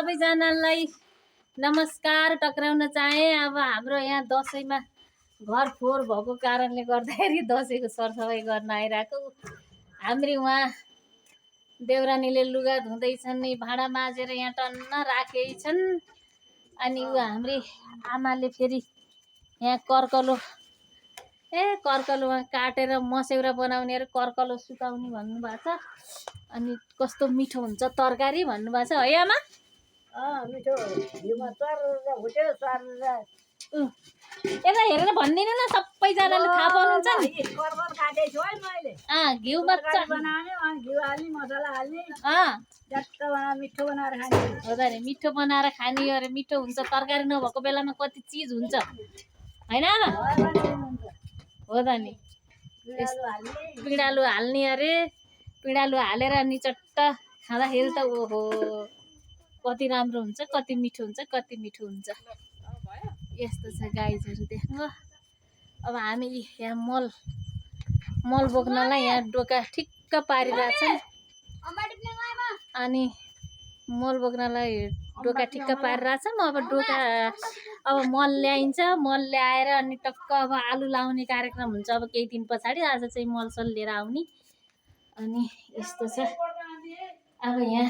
सबैजनालाई नमस्कार टक्राउन चाहे। अब हाम्रो यहाँ दसैँमा घर फोहोर भएको कारणले गर्दाखेरि दसैँको सरसफाइ गर्न आइरहेको हाम्री उहाँ देउरानीले लुगा धुँदैछन्, भाँडा माझेर यहाँ टन्न राखेकै छन्। अनि ऊ हाम्री आमाले फेरि यहाँ कर्कलो कर्कलोमा काटेर मस्यौरा बनाउने र कर्कलो सुकाउने भन्नुभएको छ। अनि कस्तो मिठो हुन्छ तरकारी भन्नुभएको छ है आमा? मिठो घिउमा चर्र भुट्यो चर्र यता हेरेर भनिदिनु न, सबैजनाले थाहा पाउनुहुन्छ नि। कर्कल काटेको छु है मैले। घिउमा बनाउने अनि घिउ हाल्ने मसला हाल्ने झट्ट बनाएर मिठो बनाएर खाने हो त अरे। मिठो बनाएर खाने अरे मिठो हुन्छ। तरकारी नभएको बेलामा कति चिज हुन्छ होइन आमा? हो त नि। पिँडालु हाल्ने अरे, पिँडालु हालेर अनि चट्ट खाँदाखेरि त ओहो कति राम्रो हुन्छ, कति मिठो हुन्छ, कति मिठो हुन्छ। यस्तो छ गाइजहरू देख्नु। अब हामी यहाँ मल बोक्नलाई यहाँ डोका ठिक्क पारिरहेछन्। अनि मल बोक्नलाई डोका ठिक्क पारिरहेछन्। अब डोका अब मल ल्याइन्छ, मल ल्याएर अनि टक्क अब आलु लाउने कार्यक्रम हुन्छ अब केही दिन पछाडि। आज चाहिँ मलसल लिएर आउने। अनि यस्तो छ। अब यहाँ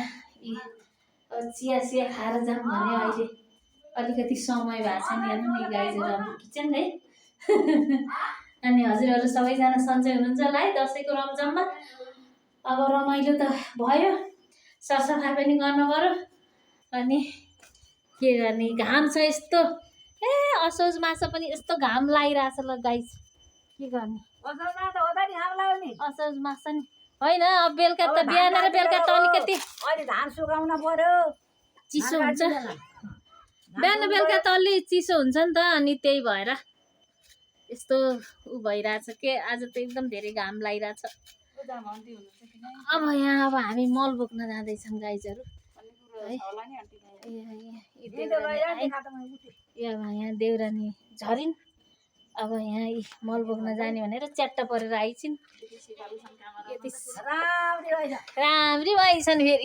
चिया खाएर जाऊँ भने अहिले अलिकति समय भएको छ नि। हेर्नु नि गाइजहरू हाम्रो किचन है। अनि हजुरहरू सबैजना सन्चै हुनुहुन्छ होला है दसैँको रमझममा? अब रमाइलो त भयो, सरसफाइ पनि गर्नु पर्यो। अनि के गर्ने, घाम छ यस्तो। असोज माछा पनि यस्तो घाम लागिरहेछ ल गाइज, के गर्ने। असोज माछा नि होइन। अब बेलुका त बिहान र बेलुका त अलिकति धान सुकाउन पर्यो, चिसो हुन्छ। बिहान बेलुका त अलि चिसो हुन्छ नि त। अनि त्यही भएर यस्तो उ भइरहेछ के। आज त एकदम धेरै घाम लागिरहेछ। अब हामी मल बोक्न जाँदैछौँ गाइजहरू है। यहाँ देउरानी झरिन्। अब यहाँ मल बोक्न जाने भनेर च्याट्ट परेर आइछिन्। राम्री भइछन् फेरि।